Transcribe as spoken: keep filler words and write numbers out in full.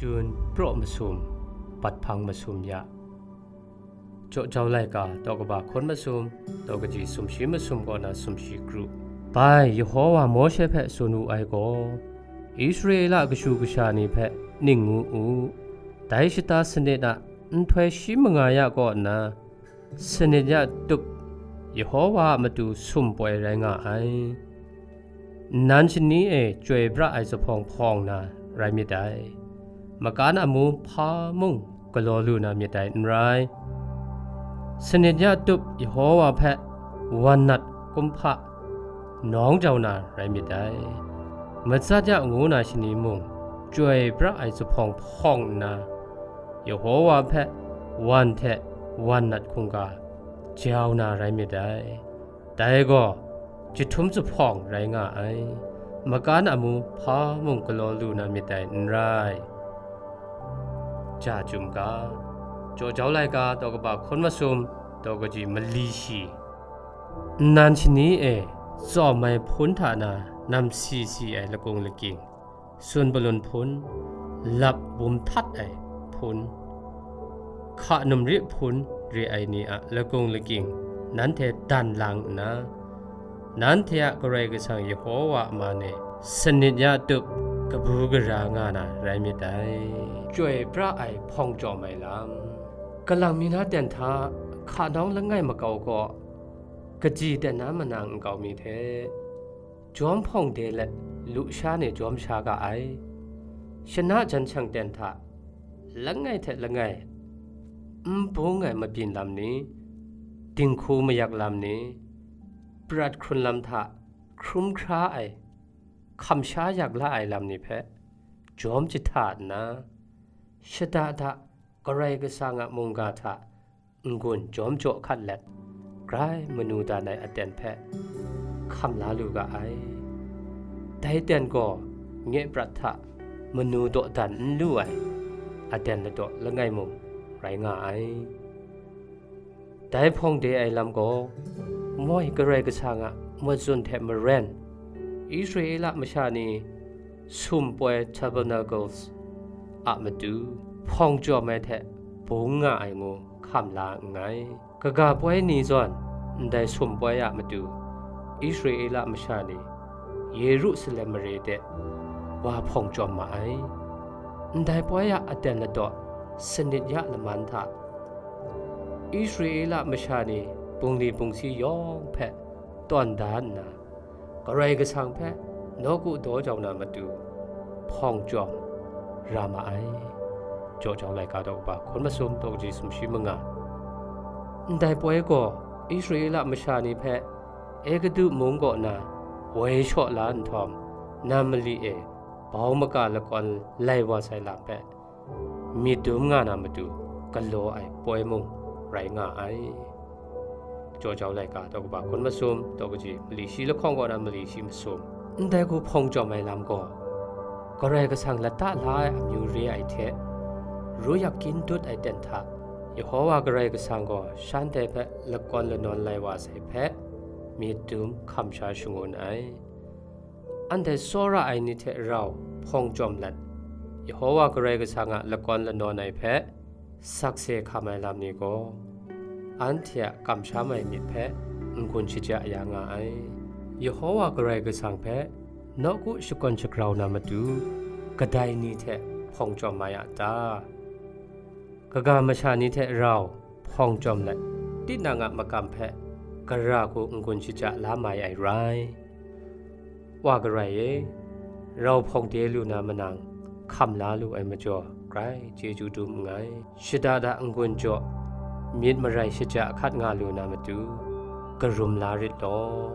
Dun praw masum, bat hpang masum ya. Jaw jau laika, daw kaba hkawn masum, daw kaji sumshi masum kaw na sumshi kru. Bai, Yehova Mawshe hpe tsun wu ai gaw, Israela kashu kasha ni hpe ning ngu u, dai shata sanit a nhtoi shi manga ya kaw nna, sanit ya tup Yehova a matu sum poi rai nga ai. Nnan shani e chyoi pra ai zuphpawng hpawng na rai myit dai. Makan amu hpa mung galaw lu na myit dai n rai. Sanit ya tup Yehova hpe wan nat kumhpa nawng jau na rai myit dai. Matsat ya ngu na shani mung chyoi pra ai zuphpawng hpawng nna, Yehova hpe wan hte wan nat hkungga jau na rai myit dai. Dai gaw jahtum zuphpawng rai nga ai. Makan amu hpa mung galaw lu na myit dai n rai. Ja chyum ga, jaw jau laika, daw kaba hkawn masum, daw kaji mali shi. Nnan shani e tsawm ai hpun hta na nam si si ai lakung lakying, sun palun hpun, lap bum htat ai hpun, hka numri hpun re ai ni a lakung lakying, nanhte dan lang nna, nanhte a Karai Kasang Yehova a man e sanit ya tup kabu gara nga na rai myit dai. Chyoi pra ai hpawng chyawm ai lam. Kalang mi na ten hta, hka nawng langai makau gaw, kaji ten na manang nkau mi hte, jawm hpawng de let lusha ni jawm sha ga ai. Shana jan shang ten hta, langai hte langai, n bung ai mabyin lam ni, dinghku mayak lam ni, prat hkrun lam hta hkrum hkra ai, hkam sha yak la ai lam ni hpe jawm jahta nna, shada da Karai Kasang a mungga hta n-gun jawm jaw hkat let, grai manu dan ai aten hpe hkam la lu ga ai. Dai ten gaw nye prat hta manu dawdan n lu ai aten ladaw langai mung rai nga ai. Dai hpawng de ai lam gaw, moi Karai Kasang a matsun hte maren, Israela masha ni sum poi tabernacles a matu hpawng jawm ai hte bung nga ai ngu hkam la nngai. Kaga poi ni zawn, ndai sum poi a matu Israela masha ni Yerusalem mare de wa hpawng jawm ma ai. Ndai poi a aten ladaw sanit ya laman hta, Israela masha ni bungli bungsi yawng hpe tawn da nna, Karai Kasang hpe nawku daw jau na matu hpawng jawm ra ma ai. Jaw jau laika daw kaba hkawn masum, daw kaji sumshi manga. Ndai poi gaw Israela masha ni hpe Egutu mung kaw na woi shaw la nhtawm, nam mali e bau maka lakawn lai wa sai lam hpe myit dum nga na matu galaw ai poi mung rai nga ai. Jaw jau laika daw kaba hkawn masum, daw kaji mali shi lahkawng kaw na mali shi masum. Ndai hku hpawng jawm ai lam gaw, Karai Kasang lata la ai amyu re ai hte, ru yak kyin dut ai ten hta, Yehova Karai Kasang gaw shanhte hpe lakawn lanawn lai wa sai hpe, myit dum hkam sha shangun ai. Anhte tsawra ai ni hte rau hpawng jawm let, Yehova Karai Kasang a lakawn lanawn ai hpe sakse hkam ai lam ni gaw, anhte a kamsham ai myit hpe n-gun shaja ya nga ai. Yehova Karai Kasang hpe nawku shakawn shagrau na matu, kadai ni hte hpawng jawm mai a ta? Kaga masha ni hte rau hpawng jawm let, tinang a makam hpe gara hku n-gun shaja la mai ai rai. Wa Karai e, rau hpawng de lu na manang hkam la lu ai majaw, grai chyeju dum nngai. Shada da n-gun jaw, myit marai shaja hkat nga lu na matu, karum la rit law.